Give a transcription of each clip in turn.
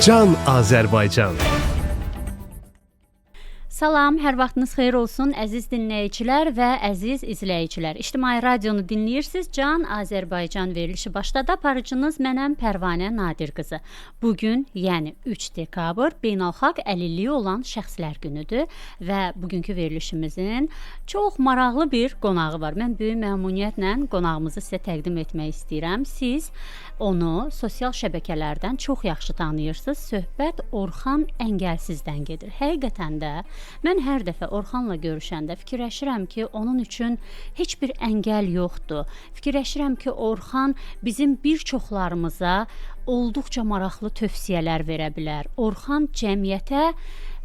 Can Azərbaycan. Salam, hər vaxtınız xeyir olsun əziz dinləyicilər və əziz izləyicilər. İctimai Radionu dinləyirsiniz. Can Azərbaycan verilişi başladı. Aparıcınız mənəm Pərvanə Nadir qızı. Bu gün, yəni 3 dekabr beynəlxalq əlilliyi olan şəxslər günüdür və bugünkü verilişimizin çox maraqlı bir qonağı var. Mən böyük məmnuniyyətlə qonağımızı sizə təqdim etmək istəyirəm. Siz onu sosial şəbəkələrdən çox yaxşı tanıyırsınız. Söhbət Orxan Əngəlsizdən gedir. Həqiqətən də mən hər dəfə Orxanla görüşəndə fikirləşirəm ki, onun üçün heç bir əngəl yoxdur. Fikirləşirəm ki, Orxan bizim bir çoxlarımıza olduqca maraqlı tövsiyələr verə bilər. Orxan cəmiyyətə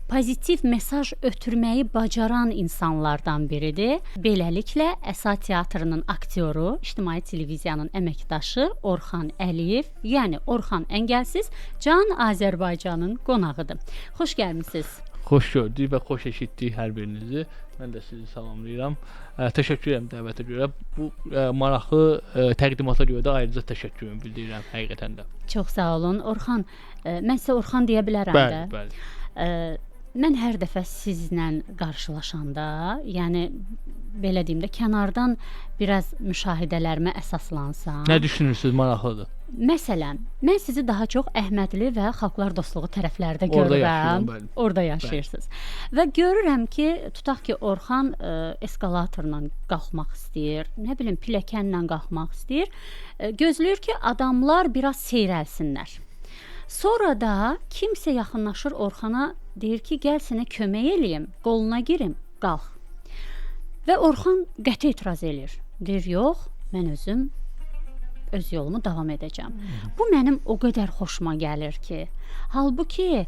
pozitiv mesaj ötürməyi bacaran insanlardan biridir. Beləliklə, Əsa Teatrının aktyoru, İctimai Televiziyanın əməkdaşı Orxan Əliyev, yəni Orxan Əngəlsiz Can Azərbaycanın qonağıdır. Xoş gəlmisiniz. Xoş gördük və xoş eşitdik hər birinizi. Mən də sizi salamlayıram. Təşəkkür edirəm dəvətə görə. Bu maraqlı təqdimata görə də ayrıca təşəkkürümü bildirirəm həqiqətən də. Çox sağ olun. Orxan, mən sizə Orxan deyə bilərəm də. Bəli, bəli. Mən hər dəfə sizlə qarşılaşanda, yəni belə deyim də, kənardan biraz müşahidələrimə əsaslansam. Nə düşünürsünüz, maraqlıdır? Məsələn, mən sizi daha çox Əhmədli və Xalqlar Dostluğu tərəflərdə görürəm. Bəli. Orada yaşayırsınız. Bəli. Və görürəm ki, tutaq ki, Orxan eskalatorla qalxmaq istəyir, nə bilim, pilləkənlə qalxmaq istəyir. Gözləyir ki, adamlar biraz seyrəlsinlər. Sonra da kimsə yaxınlaşır Orxana, deyir ki, gəl sənə kömək eləyim, qoluna girim, qalx. Və Orxan qəti etiraz eləyir. Deyir, yox, mən özüm öz yolumu davam edəcəm. Bu mənim o qədər xoşuma gəlir ki, halbuki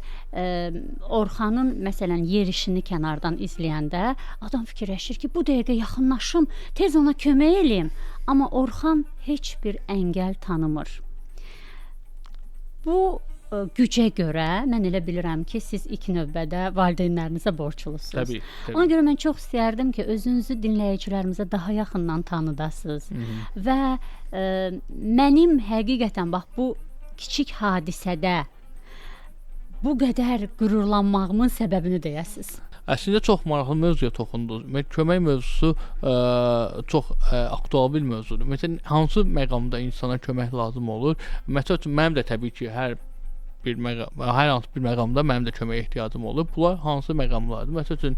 Orxanın məsələn yerişini kənardan izləyəndə adam fikirləşir ki, bu dəqiqə yaxınlaşım, tez ona kömək eləyim. Amma Orxan heç bir əngəl tanımır. Bu gücə görə mən elə bilirəm ki, siz ilk növbədə valideynlərinizə borclusunuz. Təbii, təbii. Ona görə mən çox istəyərdim ki, özünüzü dinləyicilərimizə daha yaxından tanıdasınız. Və mənim həqiqətən bax bu kiçik hadisədə bu qədər qürurlanmağımın səbəbini deyəsiniz. Əslində çox maraqlı mövzuya toxundunuz. Kömək mövzusu çox aktual bir mövzudur. Məsələn, hansı məqamda insana kömək lazım olur? Məsəl üçün, mənim də təbii ki, hər hansı bir məqamda mənim də köməyə ehtiyacım olur. Bunlar hansı məqamlardır? Məsəl üçün,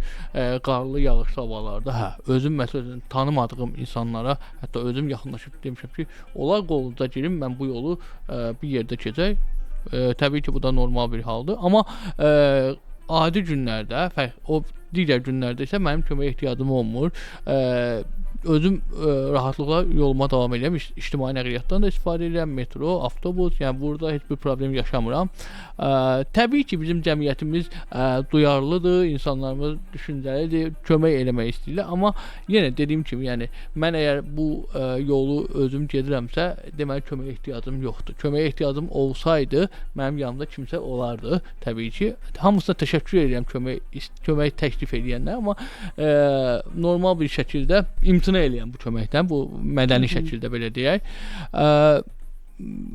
qarlı, yağışlı havalarda, hə, özüm məsəl üçün tanımadığım insanlara, hətta özüm yaxınlaşıb demişəm ki, onlar qolunuza girin, mən bu yolu bir yerdə keçək. Təbii ki, bu da normal bir haldır. Amma adi günlərdə, o digər günlərdə isə mənim köməyə ehtiyacım olmur. Özüm rahatlıqla yoluma davam edirəm. İctimai nəqliyyatdan da istifadə edirəm, metro, avtobus, yəni burada heç bir problem yaşamıram. Təbii ki, bizim cəmiyyətimiz duyarlıdır, insanlarımız düşüncəlidir, kömək eləmək istəyirlər. Amma yenə dediyim kimi, yəni mən əgər bu yolu özüm gedirəmsə, deməli köməyə ehtiyacım yoxdur. Köməyə ehtiyacım olsaydı, mənim yanımda kimsə olardı, təbii ki. Hamısına təşəkkür edirəm kömək təklif edənlər, amma normal bir şəkildə imtina eləyən bu köməkdən, bu mədəni şəkildə belə deyək.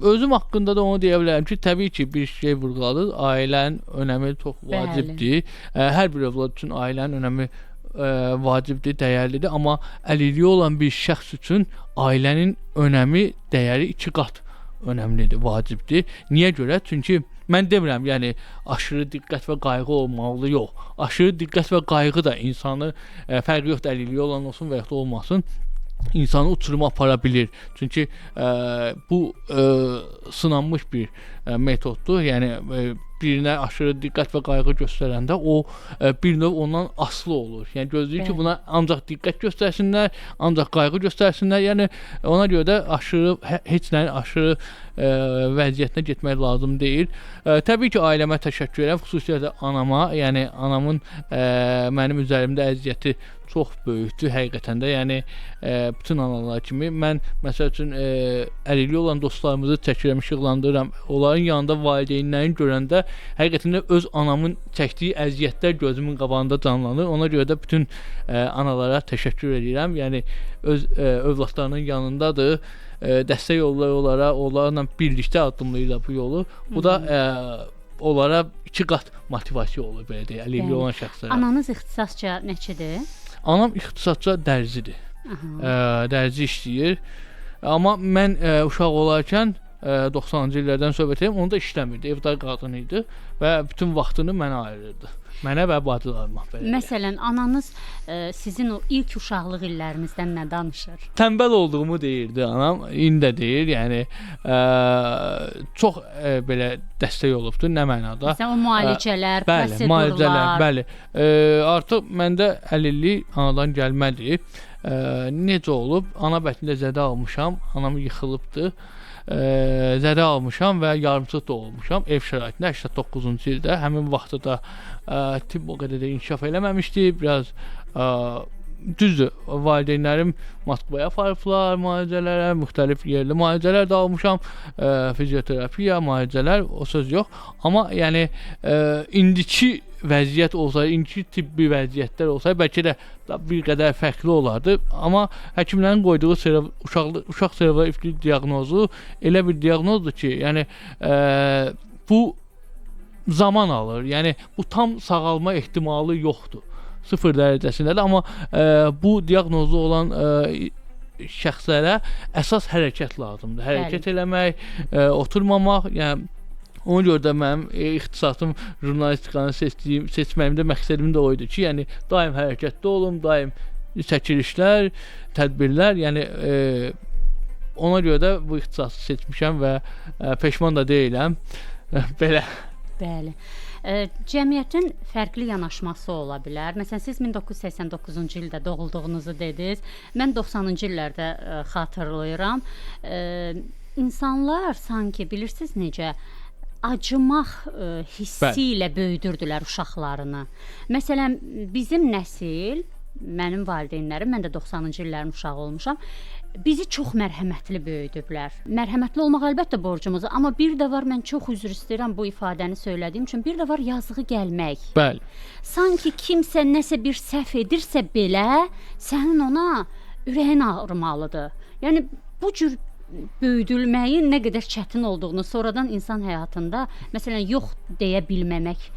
Özüm haqqında da onu deyə bilərəm ki, təbii ki, bir şey vurğuladınız, ailənin önəmi çox vacibdir. Hər bir övlad üçün ailənin önəmi vacibdir, dəyərlidir, amma əlilliyi olan bir şəxs üçün ailənin önəmi, dəyəri iki qat önəmlidir, vacibdir. Niyə görə? Çünki mən demirəm, yəni aşırı diqqət və qayğı olmalıdır, yox. Aşırı diqqət və qayğı da insanı, fərqi yoxdur, əlilliyi olan olsun və yaxud da olmasın, insanı uçuruma apara bilir. Çünki bu sınanmış bir metoddur. Yəni birinə aşırı diqqət və qayğı göstərəndə o bir növ ondan asılı olur. Yəni gözləyir ki, buna ancaq diqqət göstərsinlər, ancaq qayğı göstərsinlər. Yəni ona görə də aşırı heç nəyin aşırı vəziyyətinə getmək lazım deyil. Təbii ki, ailəmə təşəkkür edirəm, xüsusilə də anama. Yəni anamın mənim üzərimdə əziyyəti çox böyükdür həqiqətən də. Yəni bütün analar kimi mən məsəl üçün əlilliyi olan dostlarımızı çəkirəm, işıqlandırıram. Onların yanında valideynlərini görəndə həqiqətən də öz anamın çəkdiyi əziyyətlər gözümün qabağında canlanır. Ona görə də bütün analara təşəkkür edirəm. Yəni öz övladlarının yanındadır. Dəstək olurlar onlara, onlarla birlikdə addımlayırlar bu yolu. Bu da onlara 2 qat motivasiya olur, belə deyək, əlilliyi olan şəxslərə. Ananız ixtisasca nəçidir? Anam ixtisasca dərzidir. Dərzi işləyir. Amma mən uşaq olarkən 90-cı illərdən söhbət edirəm, onda işləmirdi, evdə qadın idi və bütün vaxtını mənə ayırırdı. Mənə və bacılarıma. Məsələn, ananız sizin o ilk uşaqlıq illərinizdən nə danışır? Tənbəl olduğumu deyirdi anam, indi də deyir, yəni çox belə dəstək olubdur, nə mənada? Məsələn, o müalicələr, prosedurlar. Müalicələr, bəli. Artıq məndə əlillik anadan gəlmədir. Necə olub? Ana bətnində zədə almışam, anam yıxılıbdır. Zədə almışam və yarımçıq doğulmuşam ev şəraitində 89-cu ildə. Həmin vaxtda da tibb o qədər də inkişaf eləməmişdi. Biraz düzdür, valideynlərim Moskvaya aparıblar müalicələrə, müxtəlif yerli müalicələr də almışam, fizioterapiya, müalicələr, o söz yox. Amma yəni indiki vəziyyət olsaydı, indiki tibbi vəziyyətlər olsaydı, bəlkə də bir qədər fərqli olardı. Amma həkimlərin qoyduğu uşaq serebral iflic diaqnozu elə bir diaqnozdur ki, yəni bu zaman alır. Yəni bu tam sağalma ehtimalı yoxdur. 0 dərəcəsindədir, amma bu diaqnozu olan şəxslərə əsas hərəkət lazımdır. Hərəkət eləmək, oturmamaq, yəni ona görə də mənim ixtisasım jurnalistikanı seçməyimdə məqsədim də o idi ki, yəni daim hərəkətdə olum, daim çəkilişlər, tədbirlər, yəni ona görə də bu ixtisası seçmişəm və peşman da deyiləm. Belə. Bəli. Cəmiyyətin fərqli yanaşması ola bilər. Məsələn, siz 1989-cu ildə doğulduğunuzu dediniz. Mən 90-cı illərdə xatırlayıram. İnsanlar sanki bilirsiniz necə acımaq hissi ilə böyüdürdülər uşaqlarını. Məsələn, bizim nəsil, mənim valideynlərim, mən də 90-cı illərin uşağı olmuşam, bizi çox mərhəmətli böyüdüblər. Mərhəmətli olmaq əlbəttə borcumuzdur, amma bir də var, mən çox üzr istəyirəm bu ifadəni söylədiyim üçün, bir də var yazığı gəlmək. Bəli. Sanki kimsə nəsə bir səhv edirsə belə, sənin ona ürəyin ağrımalıdır. Yəni, bu cür böyüdülməyin nə qədər çətin olduğunu sonradan insan həyatında, məsələn, yox deyə bilməmək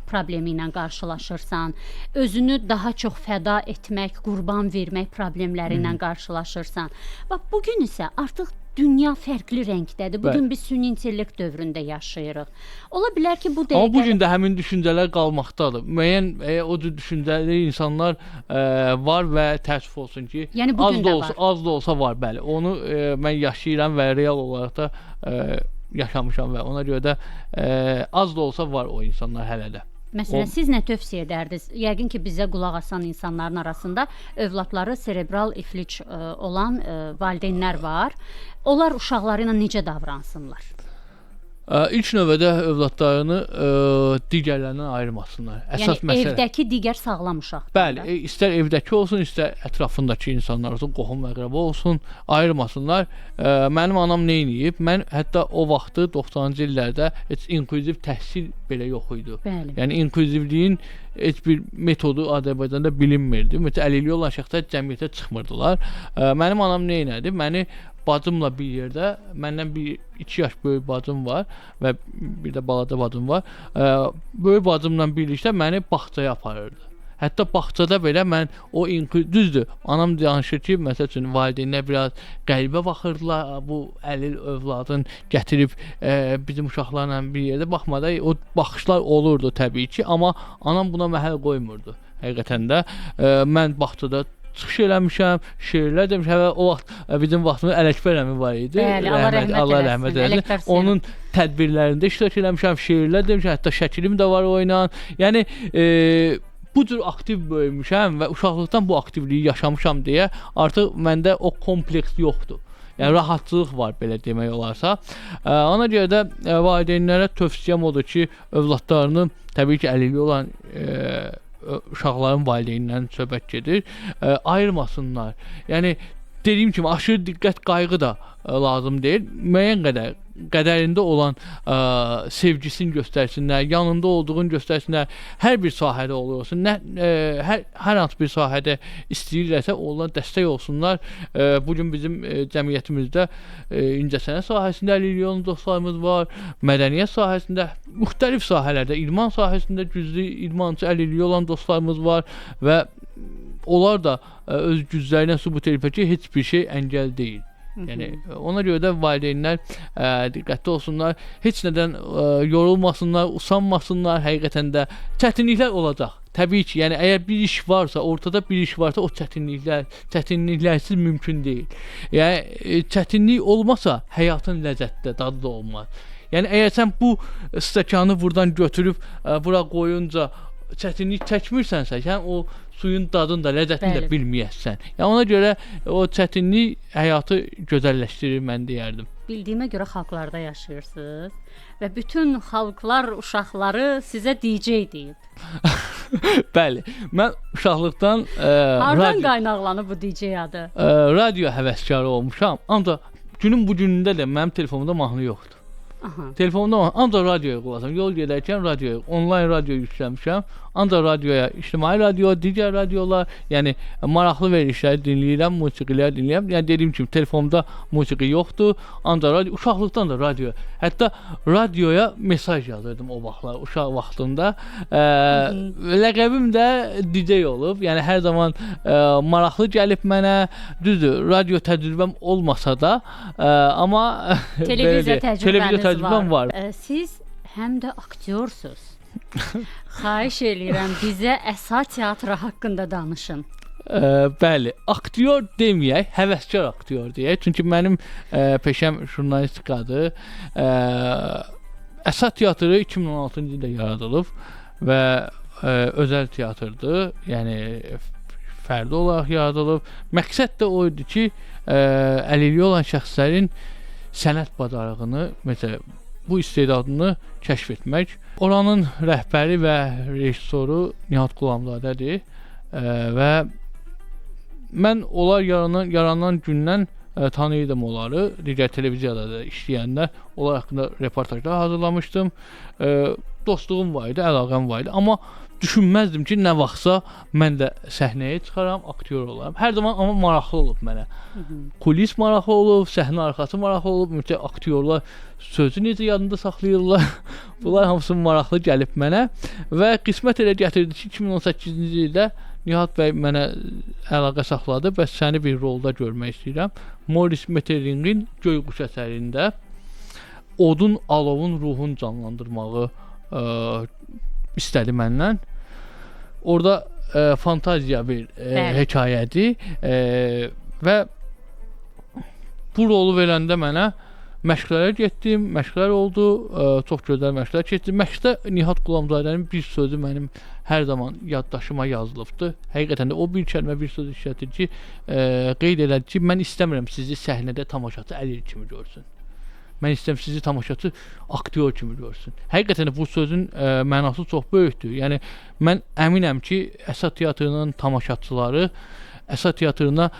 problemi ilə qarşılaşırsan, özünü daha çox fəda etmək, qurban vermək problemləri ilə qarşılaşırsan. Bax, bugün isə artıq dünya fərqli rəngdədir. Bugün biz süni intellekt dövründə yaşayırıq. Ola bilər ki, bu dəqiqə... Amma bugün də həmin düşüncələr qalmaqdadır. Müəyyən o cür düşüncəli insanlar var və təəssüf olsun ki, yəni, az da olsa, az da olsa var, bəli. Onu mən yaşayıram və real olaraq da yaşamışam və ona görə də az da olsa var o insanlar hələ də. Məsələn, siz nə tövsiyə edərdiniz? Yəqin ki, bizə qulaq asan insanların arasında övladları serebral iflic olan valideynlər var. Onlar uşaqları ilə necə davransınlar? İlk növbədə övladlarını digərlərindən ayırmasınlar. Əsas yəni, məsələ, evdəki digər sağlam uşaqlar. Bəli, istər evdəki olsun, istər ətrafındakı insanlar olsun, qohum əqrəba olsun, ayırmasınlar. Mənim anam nə eləyib? Mən hətta o vaxtı 90-cı illərdə heç inklüziv təhsil belə yox idi. Bəli. Yəni inklüzivliyin heç bir metodu Azərbaycanda bilinmirdi. Ümumiyyətlə əlilliyi olan şəxslər cəmiyyətə çıxmırdılar. Mənim anam nə elədi? Məni bacımla bir yerdə, məndən bir 2 yaş böyük bacım var və bir də balaca bacım var. Böyük bacımla birlikdə məni bağçaya aparırdı. Hətta bağçada belə mən o düzdür, anam danışır ki, məsəl üçün valideynlər biraz qəribə baxırdılar, bu əlil övladın gətirib bizim uşaqlarla bir yerdə baxmadı. O baxışlar olurdu təbii ki, amma anam buna məhəl qoymurdu. Həqiqətən də mən bağçada çıxış eləmişəm, şeirlər demişəm. Hələ o vaxt bizim vaxtımızda Ələkbər əmi var idi. Bəli, Allah rəhmət eləsin. Onun tədbirlərində iştirak eləmişəm, şeirlər demişəm, hətta şəkilim də var o ilə. Yəni bu cür aktiv böyümüşəm və uşaqlıqdan bu aktivliyi yaşamışam deyə artıq məndə o kompleks yoxdur. Yəni rahatçılıq var belə demək olarsa. Ona görə də valideynlərə tövsiyəm odur ki, övladlarını təbii ki, əlilliyi olan uşaqların valideynlərindən söhbət gedir, ayırmasınlar. Yəni dediyim kimi aşırı diqqət, qayğı da lazım deyil. Müəyyən qədər qədərində olan sevgisini göstərsinlər, yanında olduğunu göstərsinlər. Hər bir sahədə olur olsun, hər hansı bir sahədə istəyirlərsə, onlar dəstək olsunlar. Bu gün bizim cəmiyyətimizdə incəsənət sahəsində əlilliyi olan dostlarımız var, mədəniyyət sahəsində, müxtəlif sahələrdə, idman sahəsində güclü idmançı əlilliyi olan dostlarımız var və onlar da öz güclərinə sübut ediblər ki, heç bir şey əngəl deyil. Yəni ona görə də valideynlər diqqətli olsunlar, heç nədən yorulmasınlar, usanmasınlar. Həqiqətən də çətinliklər olacaq. Təbii ki, yəni əgər bir iş varsa, ortada bir iş varsa, o çətinliklərsiz mümkün deyil. Yəni çətinlik olmasa həyatın ləzzəti də, dadı da olmaz. Yəni əgər sən bu stəkanı buradan götürüb bura qoyunca çətinlik çəkmirsənsə, yəni o suyun dadını da, ləzzətini də bilməyəsən. Yəni ona görə o çətinlik həyatı gözəlləşdirir, mən deyərdim. Bildiyimə görə xalqlarda yaşayırsınız və bütün xalqlar uşaqları sizə DJ deyib. Bəli, mən uşaqlıqdan hardan qaynaqlanıb bu DJ adı? Radio həvəskarı olmuşam. Ancaq günün bu günündə də mənim telefonumda mahnı yoxdur. Aha. Telefonda ancaq radioya qulaq asıram. Yol gedərkən radioya, onlayn radio yükləmişəm. Ancaq radioya, ictimai radio, digər radiolar, yəni maraqlı verilişləri dinləyirəm, musiqilər dinləyirəm. Yəni dediyim kimi telefonumda musiqi yoxdur. Ancaq radio, uşaqlıqdan da radio. Hətta radioya mesaj yazırdım o vaxtlar, uşaq vaxtında. Ləqəbim də DJ olub. Yəni hər zaman maraqlı gəlib mənə. Düzdür, radio təcrübəm olmasa da, amma televiziya təcrübəm var. Siz həm də aktyorsuz. Xahiş eləyirəm, bizə Əsa teatrı haqqında danışın. Bəli, aktyor deməyək, həvəskar aktyor deyək. Çünki mənim peşəm jurnalistikadır. Əsa teatrı 2016-cı ildə yaradılıb və özəl teatrdır. Yəni fərdi olaraq yaradılıb. Məqsəd də o idi ki, əlilliyi olan şəxslərin sənət bacarığını, məsələn, bu istedadını kəşf etmək. Oranın rəhbəri və rejissoru Nihat Qulamzadədir və mən onlar yaranan gündən tanıyırdım onları. Digər televiziyada da işləyəndə onlar haqqında reportajlar hazırlamışdım. Dostluğum var idi, əlaqəm var idi. Amma düşünməzdim ki, nə vaxtsa mən də səhnəyə çıxaram, aktyor olaram. Hər zaman amma maraqlı olub mənə. Kulis maraqlı olub, səhnə arxası maraqlı olub, ümumiyyətlə aktyorlar sözü necə yadında saxlayırlar. Bunlar hamısı maraqlı gəlib mənə və qismət elə gətirdi ki, 2018-ci ildə Nihat bəy mənə əlaqə saxladı və səni bir rolda görmək istəyirəm. Moris Metterlingin Göyquş əsərində odun, alovun ruhunu canlandırmağı istədi məndən. Orada fantaziya bir hekayədir və bu rolu verəndə mənə məşqlərə getdim, məşqlər oldu, çox gözəl məşqlər keçdi. Məşqdə Nihat Qulamzadənin bir sözü mənim hər zaman yaddaşıma yazılıbdır. Həqiqətən də o bir kəlmə, bir söz işlətir ki, qeyd elədi ki, mən istəmirəm sizi səhnədə tamaşaçı əlil kimi görsün. Mən istəyirəm sizi tamaşaçı aktyor kimi görsün. Həqiqətən də bu sözün mənası çox böyükdür. Yəni mən əminəm ki, Əsa teatrının tamaşaçıları Əsa teatrına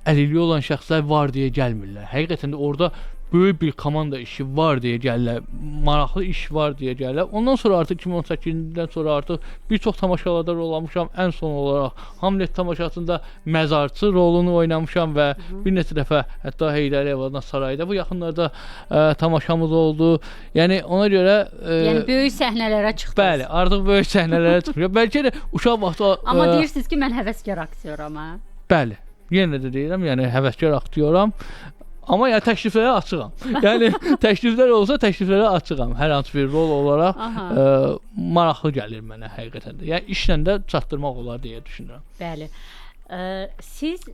əlilliyi olan şəxslər var deyə gəlmirlər. Həqiqətən də orada böyük bir komanda işi var deyə gəlirlər, maraqlı iş var deyə gəlirlər. Ondan sonra artıq 2018-dən sonra artıq bir çox tamaşalarda rol almışam. Ən son olaraq Hamlet tamaşasında məzarçı rolunu oynamışam və bir neçə dəfə hətta Heydər Əliyev adına sarayda bu yaxınlarda tamaşamız oldu. Yəni ona görə yəni böyük səhnələrə çıxdınız. Bəli, artıq böyük səhnələrə çıxmışam. Bəlkə də uşaq vaxtı amma deyirsiniz ki, mən həvəskar aktyoram, ha? Bəli. Yenə də deyirəm, yəni həvəskar aktyoram. Amma yəni təkliflərə açığam. Yəni təkliflər olsa təkliflərə açığam. Hər hansı bir rol olaraq maraqlı gəlir mənə həqiqətən də. Yəni işlə də çatdırmaq olar deyə düşünürəm. Bəli. Siz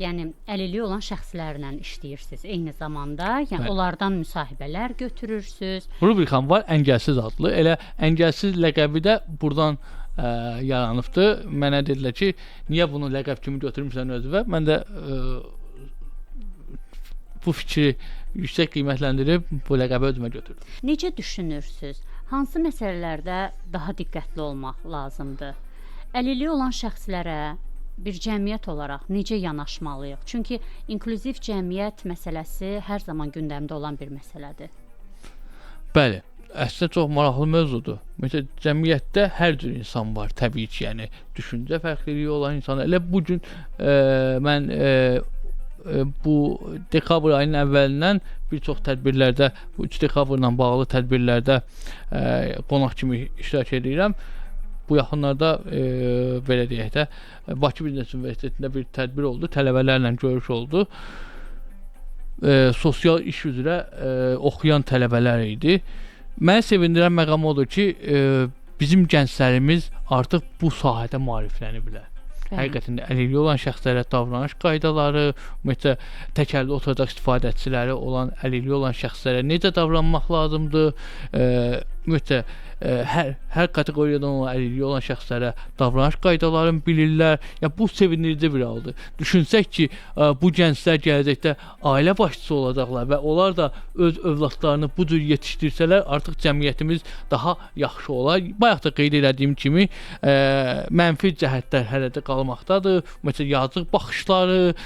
yəni əlilliyi olan şəxslərlə işləyirsiniz eyni zamanda. Yəni bəli, onlardan müsahibələr götürürsüz. Rubrikam var, Əngəlsiz adlı. Elə Əngəlsiz ləqəbi də buradan yaranıbdır. Mənə dedilər ki, niyə bunu ləqəb kimi götürmüsən özünə? Mən də bu fikri yüksək qiymətləndirib bu ləqəbi özümə götürdüm. Necə düşünürsüz? Hansı məsələlərdə daha diqqətli olmaq lazımdır? Əlilliyi olan şəxslərə bir cəmiyyət olaraq necə yanaşmalıyıq? Çünki inklüziv cəmiyyət məsələsi hər zaman gündəmdə olan bir məsələdir. Bəli. Əslində çox maraqlı mövzudur. Məsələn, cəmiyyətdə hər cür insan var, təbii ki, yəni düşüncə fərqliliyi olan insanlar. Elə bu gün mən bu dekabr ayının əvvəlindən bir çox tədbirlərdə, bu 3 dekabrla bağlı tədbirlərdə qonaq kimi iştirak edirəm. Bu yaxınlarda belə deyək də, Bakı Biznes Universitetində bir tədbir oldu, tələbələrlə görüş oldu. Sosial iş üzrə oxuyan tələbələr idi. Məni sevindirən məqam odur ki, bizim gənclərimiz artıq bu sahədə maarifləniblər. Həqiqətən də əlilliyi olan şəxslərə davranış qaydaları, ümumiyyətlə təkərli oturacaq istifadəçiləri olan əlilliyi olan şəxslərə necə davranmaq lazımdır, ümumiyyətlə hər kateqoriyadan olan əlilliyi olan şəxslərə davranış qaydalarını bilirlər. Yəni bu sevindirici bir haldır. Düşünsək ki, bu gənclər gələcəkdə ailə başçısı olacaqlar və onlar da öz övladlarını bu cür yetişdirsələr, artıq cəmiyyətimiz daha yaxşı olar. Bayaq da qeyd elədiyim kimi, mənfi cəhətlər hələ də qalmaqdadır. Məsələn, yazıq baxışları,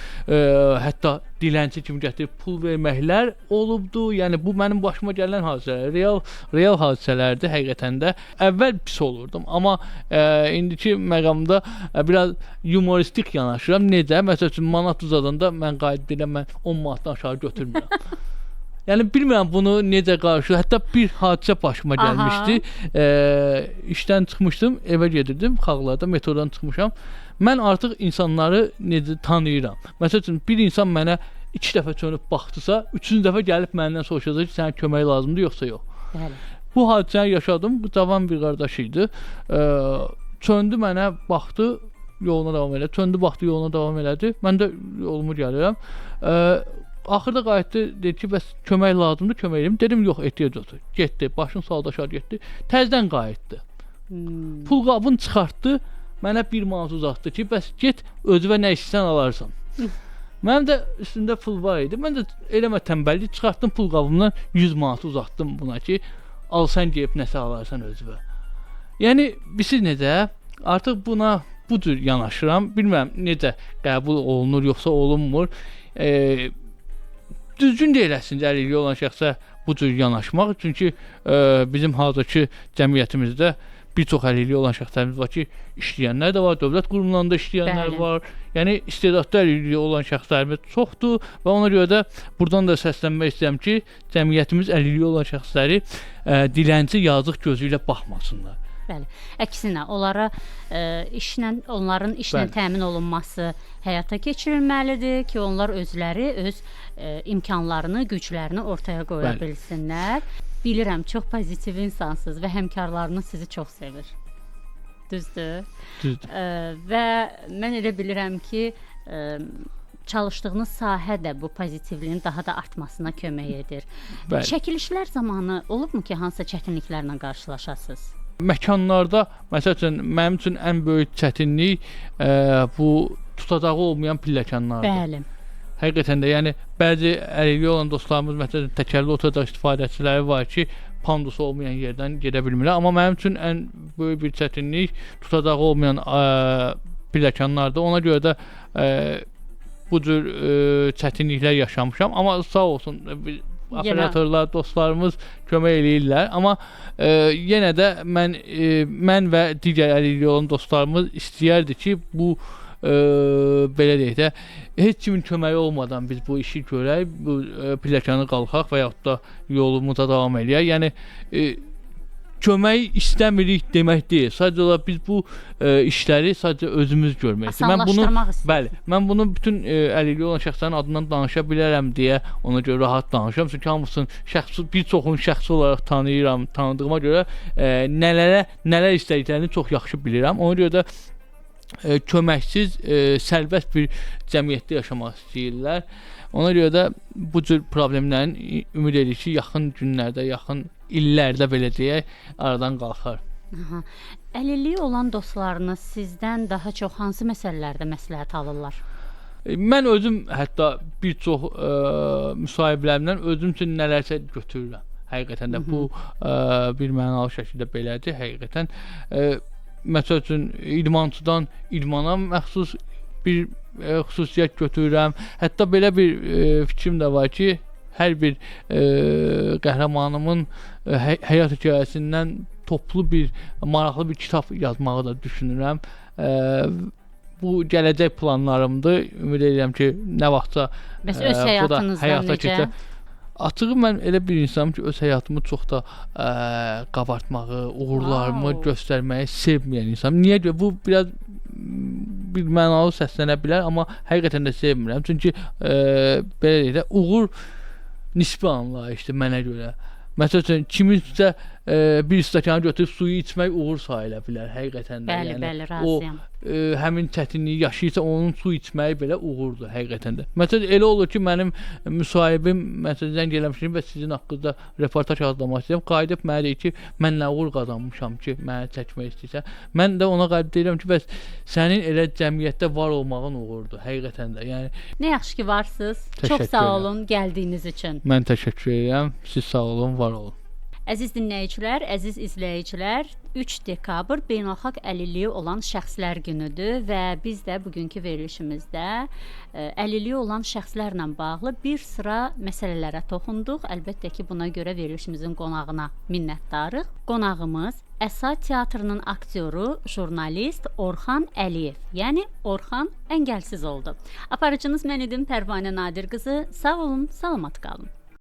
hətta dilənçi kimi gətirib pul verməklər olubdur. Yəni bu mənim başıma gələn hadisələr, real hadisələrdir həqiqətən də. Əvvəl pis olurdum, amma indiki məqamda biraz yumoristik yanaşıram. Necə? Məsəl üçün manat uzadanda mən qayıdıb deyirəm, mən 10 manatdan aşağı götürmürəm. Yəni bilmirəm bunu necə qarşı. Hətta bir hadisə başıma gəlmişdi. İşdən çıxmışdım, evə gedirdim, Xağlarda metrodan çıxmışam. Mən artıq insanları necə tanıyıram. Məsəl üçün bir insan mənə 2 dəfə çönüb baxdısa, 3-cü dəfə gəlib məndən soruşacaq ki, sənə kömək lazımdır yoxsa yox. Bəli. Bu hadisəni yaşadım. Bu cavan bir qardaş idi. Çöndü mənə, baxdı, yoluna davam elədi. Çöndü, baxdı, yoluna davam elədi. Mən də yolumu gəlirəm. Axırda qayıtdı, dedi ki, bəs kömək lazımdır, kömək eləyim. Dedim, yox, ehtiyac yoxdur. Getdi, başını saldı aşağı getdi. Təzədən qayıtdı. Pul qabını çıxartdı, mənə 1 manat uzatdı ki, bəs get, özünə nə istəsən alarsan. Mənim də üstündə pul var idi. Mən də eləmə tənbəllik, çıxartdım pul qabımdan 100 manat uzatdım buna ki, al sən gedib nəsə alarsan özünə. Yəni, bilirsiniz necə? Artıq buna bu cür yanaşıram. Bilmirəm necə qəbul olunur, yoxsa olunmur. Düzgün deyil əslində əlilliyi olan şəxsə bu cür yanaşmaq. Çünki bizim hazırki cəmiyyətimizdə bir çox əlilliyi olan şəxslərimiz var ki, işləyənlər də var, dövlət qurumlarında işləyənlər Bəli. Var. Yəni istedadlı əlilliyi olan şəxslərimiz çoxdur və ona görə də buradan da səslənmək istəyirəm ki, cəmiyyətimiz əlilliyi olan şəxsləri dilənçi yazıq gözü ilə baxmasınlar. Bəli. Əksinə, onlara işlə, onların işlə Bəli. Təmin olunması həyata keçirilməlidir ki, onlar özləri öz imkanlarını, güclərini ortaya qoya Bəli. Bilsinlər. Bilirəm, çox pozitiv insansınız və həmkarlarınız sizi çox sevir. Düzdür? Düzdür. Və mən elə bilirəm ki, çalışdığınız sahə də bu pozitivliyin daha da artmasına kömək edir. Bəli. Çəkilişlər zamanı olubmu ki, hansısa çətinliklərlə qarşılaşasınız? Məkanlarda, məsəl üçün, mənim üçün ən böyük çətinlik bu tutacağı olmayan pilləkanlardır. Bəli. Həqiqətən də, yəni bəzi əlilliyi olan dostlarımız, məsələn, təkərli oturacaq istifadəçiləri var ki, pandusu olmayan yerdən gedə bilmirlər. Amma mənim üçün ən böyük bir çətinlik tutacağı olmayan pilləkanlardır. Ona görə də bu cür çətinliklər yaşamışam. Amma sağ olsun, operatorlar, dostlarımız kömək eləyirlər. Amma yenə də mən və digər əlilliyi olan dostlarımız istəyərdi ki, bu belə deyək də, heç kimin köməyi olmadan biz bu işi görək, bu pilləkanı qalxaq və yaxud da yolumuza davam eləyək. Yəni kömək istəmirik demək deyil. Sadəcə olaraq biz bu işləri sadəcə özümüz görmək istəyirik. Mən bunu, bəli, mən bunu bütün əlilliyi olan şəxslərin adından danışa bilərəm deyə ona görə rahat danışıram. Çünki hamısını şəxsi, bir çoxunu şəxsi olaraq tanıyıram, tanıdığıma görə nələr istədiklərini çox yaxşı bilirəm. Ona görə də köməksiz, sərbəst bir cəmiyyətdə yaşamaq istəyirlər. Ona görə də bu cür problemlərin ümid edirik ki, yaxın günlərdə, yaxın illərdə belə deyək, aradan qalxar. Aha. Əlilliyi olan dostlarınız sizdən daha çox hansı məsələlərdə məsləhət alırlar? Mən özüm hətta bir çox müsahibələrimdən özüm üçün nələrsə götürürəm. Həqiqətən də bu bir mənalı şəkildə belədir. Həqiqətən məsəl üçün idmançıdan idmana məxsus bir xüsusiyyət götürürəm. Hətta belə bir fikrim də var ki, Hər bir qəhrəmanımın həyat hekayəsindən toplu bir maraqlı bir kitab yazmağı da düşünürəm. Bu gələcək planlarımdır. Ümid edirəm ki, nə vaxtsa bəs öz həyatınızdan necə? Açığı mən elə bir insanım ki, öz həyatımı çox da qabartmağı, uğurlarımı göstərməyi sevməyən insanım. Niyə görə? Bu biraz bir mənalı səslənə bilər, amma həqiqətən də sevmirəm. Çünki belə deyək də, uğur nisbi anlayışdır mənə görə. Məsəl üçün, kiminsə bir stəkanı götürüb suyu içmək uğur sayıla bilər həqiqətən də. Bəli, yəni, bəli, razıyam. O həmin çətinliyi yaşayırsa, onun su içməyi belə uğurdur həqiqətən də. Məsələn, elə olur ki, mənim müsahibim, məsələn, zəng eləmişim və sizin haqqınızda reportaj hazırlamaq istəyirəm. Qayıdıb mənə deyir ki, mən nə uğur qazanmışam ki, mənə çəkmək istəyirsən. Mən də ona qayıdıb deyirəm ki, bəs sənin elə cəmiyyətdə var olmağın uğurdur həqiqətən də. Yəni nə yaxşı ki varsınız. Çox sağ olun gəldiyiniz üçün. Mən təşəkkür edirəm. Siz sağ olun, var olun. Əziz dinləyicilər, əziz izləyicilər, 3 dekabr Beynəlxalq Əlilliyi olan Şəxslər Günüdür və biz də bugünkü verilişimizdə əlilliyi olan şəxslərlə bağlı bir sıra məsələlərə toxunduq. Əlbəttə ki, buna görə verilişimizin qonağına minnətdarıq. Qonağımız Əsa Teatrının aktyoru, jurnalist Orxan Əliyev, yəni Orxan Əngəlsiz oldu. Aparıcınız mən idim, Pərvanə Nadir qızı. Sağ olun, salamat qalın.